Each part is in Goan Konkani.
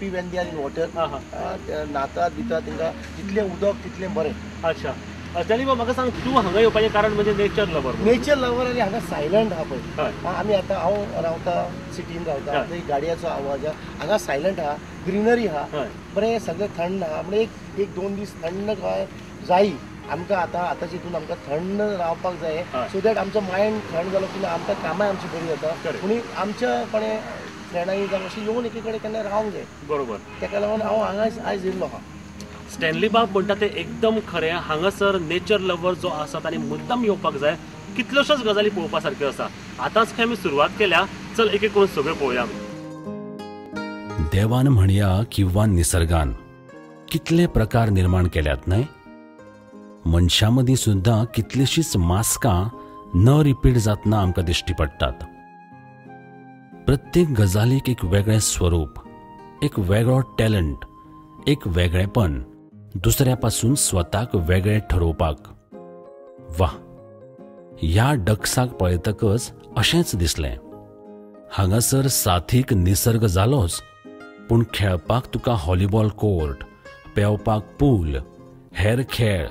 When they are in water न्हातात बितात, तांकां जितलें उदक तितलें बरें. अच्छा स्टॅनली बाब, म्हाका सांग, तूं हांगा येवपाचें कारण म्हणजे नेचर लवर? नेचर लवर आनी हांगा सायलंट आहा पळय. आमी आतां हांव रावता सिटीन रावता, थंय गाडयाचो आवाज आहा, हांगा सायलंट आहा, ग्रिनरी आहा, बरें सगळें थंड आहा. म्हणजे एक दोन दीस थंड जायी आमकां. आतां आतांच्या हितून आमकां थंड रावपाक जाय, सो that आमचो मायंड थंड जालो की आमकां कामां आमची बरी जाता. पूण आमच्या कोणें फ्रेंडांनी जावं अशें येवन एके कडेन केन्ना रावंक जाय. बरोबर, ताका लागून हांव हांगा आयज येयल्लो आहा. स्टॅनली बाब म्हणटा तें एकदम खरें. हांगासर नेचर लवर जो आसा ताणें मुद्दम येवपाक जाय. कितल्योश्योच गजाली पळोवपा सारक्यो आसा. आतांच खंय आमी सुरवात केल्या, चल एक एक करून सगळ्यो पळोवया. देवान म्हणया किंवा निसर्गान कितले प्रकार निर्माण केल्यात न्हय. मनशां मदीं सुद्दां कितलीशींच मास्कां न रिपीट जातना आमकां दिश्टी पडटात. प्रत्येक गजालीक एक वेगळें स्वरूप, एक वेगळो टॅलंट, एक वेगळेपण, दुसऱ्या पासून स्वताक वेगळें ठरोवपाक. वा, ह्या डक्साक पळयतकच अशेंच दिसलें. हांगासर साथीक निसर्ग जालोच, पूण खेळपाक तुका हॉलीबॉल कोर्ट, पेंवपाक पूल, हेर खेळ,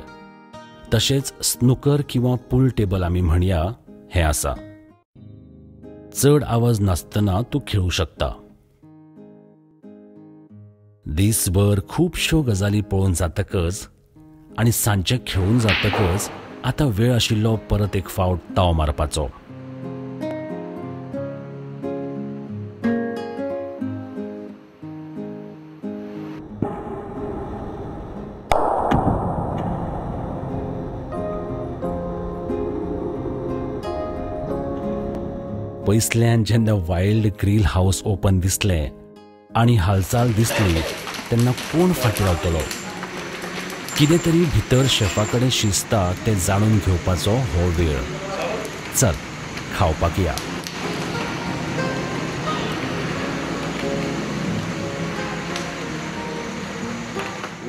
तशेंच स्नुकर किंवा पूल टेबल आमी म्हणया हें आसा. चड आवाज नासतना तूं खेळूं शकता. दिसभर खुबश्यो गजाली पळोवन जातकच आनी सांजचें खेळून जातकच आतां वेळ आशिल्लो परत एक फावट ताव मारपाचो. पयसल्यान जेन्ना वायल्ड ग्रील हावस ओपन दिसलें आनी हालचाल दिसली तेन्ना कोण फाटीं रावतलो. कितें तरी भितर शेफा कडेन शिजता तें जाणून घेवपाचो हो वेळ. चल खावपाक या.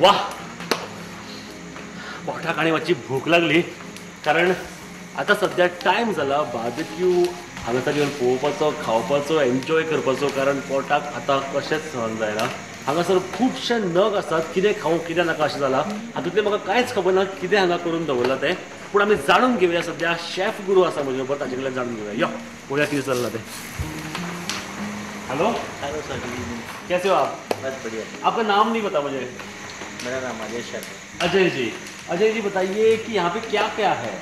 वाह, पोटाक आनी मातशी भूक लागली, कारण आतां सद्या टायम जाला बार्बेक्यू हांगासर येवन पळोवपाचो, खावपाचो, एन्जॉय करपाचो, कारण पोटाक आतां कशेंच सहन जायना. हांगासर खुबशे नग आसात, कितें खावूं कितें नाका अशें जालां. हातूंतलें म्हाका कांयच खबर ना कितें हांगा करून दवरलां तें, पूण आमी जाणून घेवया. सद्या शेफ गुरू आसा म्हजे बरोबर, ताचे कडल्यान जाणून घेवया. यो पळोवया कितें चल्लां तें. हॅलो हॅलो सर, कैसे हो आप? बस बढ़िया. आपका नाम नहीं पता मुझे. मेरा नाम अजय शर्मा. अजय जी, अजय जी बताइए कि यहाँ पे क्या क्या है?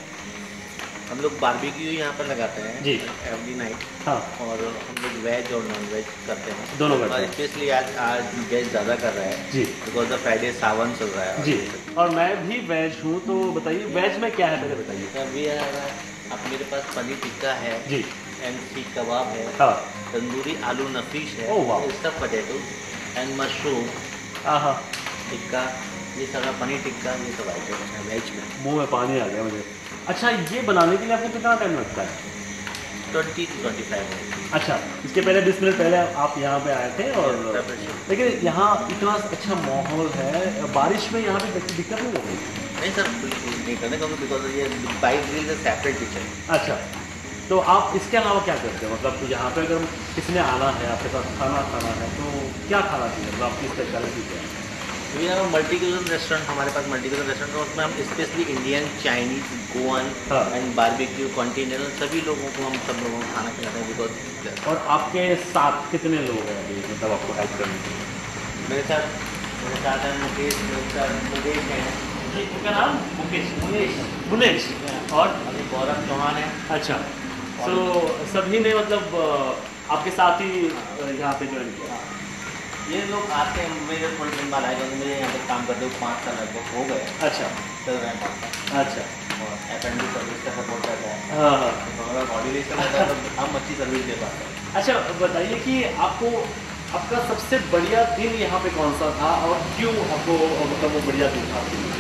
हम लोग बारबेक्यू यहाँ पर लगाते हैं जी एवरी नाइट. हाँ, और हम लोग वेज और नॉन वेज करते हैं, दोनों करते हैं. स्पेशली आज आज वेज ज़्यादा कर रहा है जी, because of Friday सावन चल रहा है जी. और मैं भी वेज हूँ, तो बताइए वेज में क्या है पहले बताइए. अभी आप मेरे पास पनीर टिक्का है जी, एंड सीख कबाब है, हाँ, तंदूरी आलू नफीश है, इसका पोटैटो एंड मशरूम टिक्का, ये सारा पनीर टिक्का, ये सब आइटम है वेज में. मुँह में पानी आ गया मुझे. अच्छा, ये बनाने के लिए आपको कितना टाइम लगता है? 20 to 25 minute. अच्छा, इसके पहले 20 मिनट पहले आप यहाँ पे आए थे. और लेकिन यहाँ इतना अच्छा माहौल है, बारिश में यहाँ पे दिक्कत नहीं होगी? नहीं सर, बिल्कुल नहीं करने क्योंकि because ये बाइक ग्रिल सेपरेट किचन. अच्छा, तो आप इसके अलावा क्या करते हैं? मतलब यहाँ पे अगर किसी ने आना है आपके साथ खाना खाना है तो क्या खाना चाहिए, मतलब आपकी स्पेशलिटी क्या है? We have multi cuisine restaurant, हमारे पास मल्टी क्यूजन रेस्टोरेंट है, उसमें हम specially Indian, Chinese, Goan and barbecue, continental सभी लोगों को, हम सब लोगों को खाना खिलाते हैं because. और आपके साथ कितने लोग हैं अभी, मतलब आपको हेल्प करने के लिए? मेरे साथ हैं मुकेश, मेरे साथ मुकेश हैं जी. उनका नाम मुकेश, मुनेश, मुनेश और अभी गौरव चौहान है. अच्छा, सो सभी ने मतलब आपके साथ ही यहाँ पे ज्वाइन किया? ये लोग आते हैं मेरे थोड़े दिन बाद आए, क्योंकि मुझे यहाँ पे काम करते हुए 5 साल लगभग हो गए. अच्छा, चल रहे हैं 5 साल. अच्छा, और F&B service का सपोर्ट रहता है. हाँ, तो हमारा कॉर्डिनेशन रहता है तो हम अच्छी सर्विस दे पाते हैं. अच्छा, बताइए कि आपको आपका सबसे बढ़िया दिन यहाँ पे कौन सा था और क्यों आपको मतलब वो बढ़िया दिन था आपके लिए?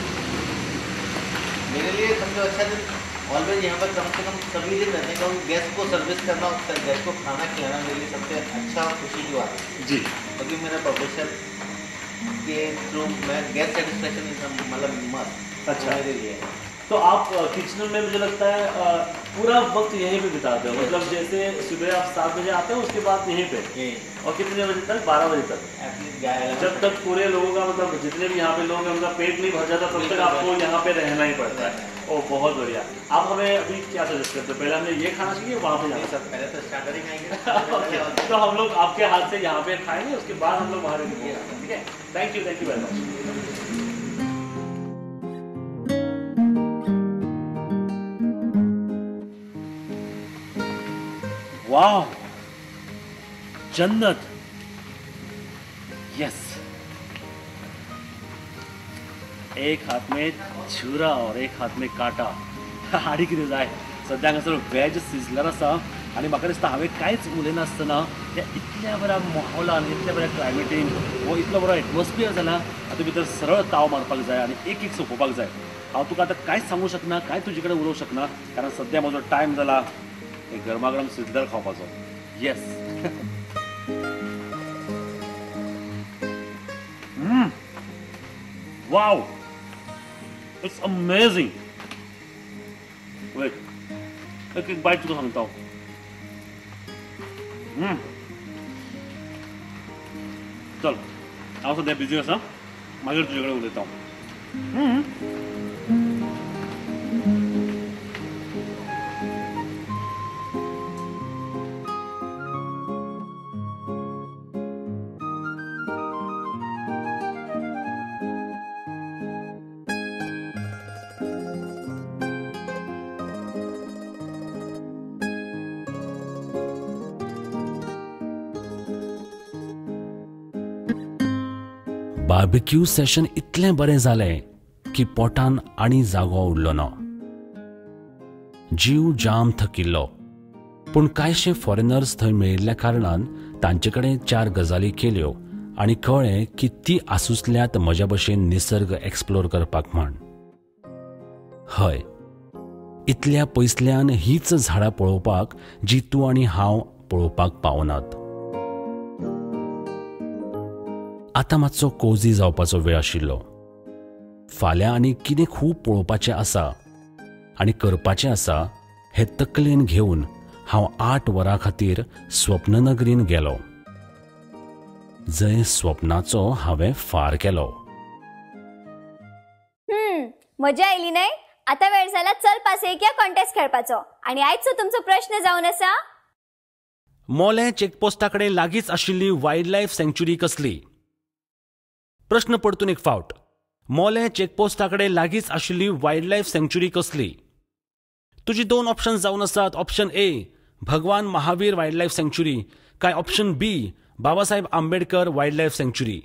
मेरे लिए सबसे अच्छा दिन ऑलवेज यहाँ पर कम से कम सभी दिन रहते हैं, क्योंकि गेस्ट को सर्विस करना और गेस्ट को खाना खिलाना मेरे लिए सबसे अच्छा और खुशी की बात है जी. क्योंकि मेरा प्रोफेशन के थ्रू मैं गेस्ट सेटिस्फेक्शन मतलब मस्त. अच्छा, मेरे लिए. तो आप किचन में मुझे लगता है पूरा वक्त यहीं पे बिताते हो, मतलब जैसे सुबह आप 7 बजे आते हो उसके बाद यहीं पे, और कितने बजे तक? 12 बजे तक, जब तक पूरे लोगों का, मतलब जितने भी यहाँ पे लोग हैं उनका पेट नहीं भर जाता तब तक आपको यहाँ पे रहना ही पड़ता है। ओ बहुत बढ़िया। आप हमें अभी क्या सजेस्ट करते हो, पहले हमें ये खाना चाहिए वहाँ पे जाना? सर पहले तो स्टार्टर ही खाएंगे। तो हम लोग आपके हाथ से यहाँ पे खाएंगे, उसके बाद हम लोग वहाँ जाएंगे, ठीक है? Thank you, thank you very much. वाह जन्नत, यस। एक हाथ में छुरा और एक हाथ में काटा, आनी कितें जाय। सद्या हांगासर वेज सिजलर आसा आनी म्हाका दिसता हांवें कांयच उलयनासतना त्या इतल्या बऱ्या माहोलान, इतल्या बऱ्या क्लायमेटीन, हो इतलो बरो एटमॉस्फियर जाला, हातूंत भितर सरळ ताव मारपाक जाय आनी एक एक सोंपोवपाक जाय। हांव तुका आतां कांयच सांगूंक शकना, कांय तुजे कडेन उलोवंक शकना, कारण सद्या म्हजो टायम जाला एक गरमागरम sizzler खावपाचो। Yes. Wow, it's amazing. Wait, एक एक बाइट तुका सांगता हांव। चल हांव सद्या बिजी आसा, मागीर तुजे कडेन उलयता हांव। बार्बेक्यू सेशन इतलें बरें जालें की पोटान आनी जागो उरलो ना। जीव जाम थकिल्लो, पूण कांयशे फॉरेनर्स थंय मेळिल्ल्या कारणान तांचे कडेन 4 गजाली केल्यो आनी कळ्ळें की ती आसुसल्यात म्हज्या भशेन निसर्ग एक्सप्लोर करपाक म्हण। हय, इतल्या पयसल्यान हीच झाडां पळोवपाक जी तूं आनी हांव पळोवपाक पावनात। आतां मातसो कोजी जावपाचो वेळ आशिल्लो। फाल्यां आनी कितें खूब पळोवपाचें आसा आनी करपाचें आसा हें तकलेन घेवन हांव 8 वरां खातीर स्वप्ननगरीन गेलो, जंय स्वप्नाचो हांवें फार केलो। मजा आयली न्हय? आतां वेळ जाला चल पासयेक या कॉन्टेस्ट खेळपाचो। आनी आयचो तुमचो प्रश्न जावन आसा, मोलें चेकपोस्टा कडेन लागींच आशिल्ली वायल्ड लायफ सँक्च्युरी कसली? प्रश्न परतून एक फावट, मोलें चेकपोस्टा कडेन लागींच आशिल्ली वायल्ड लायफ सँक्च्युरी कसली? तुजी 2 ऑप्शन्स जावन आसात, option A Bhagwan Mahavir wild life sanctuary काय option B Babasaheb Ambedkar wild life sanctuary.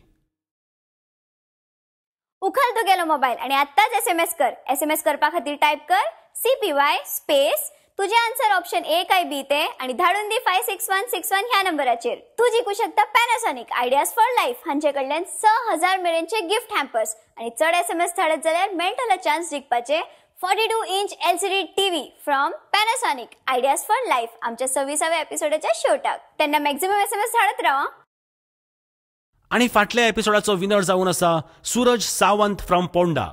उखल तुगेलो मोबायल आनी आत्ताच SMS कर। SMS करपा खातीर टायप कर CPY space तुझे आन्सर ऑप्शन ए काय बी ते आणि धाडून दी 56161 ह्या नंबराचेर। तू जिखू शकता पॅनासॉनिक आयडियाज फॉर लायफ हांचे कडल्यान 6000 मेरेनचे गिफ्ट हॅम्पर्स आणि चड SMS धाडत जाल्यार मेळटलो chance जिखपाचे 42 inch LCD TV from Panasonic ideas for life आमच्या 26व्या एपिसोडाच्या शेवटाक। तेन्ना मॅक्झिमम SMS धाडत राव। आणि फाटल्या एपिसोडाचो विनर जावन आसा सूरज सावंत फ्रॉम पोंडा।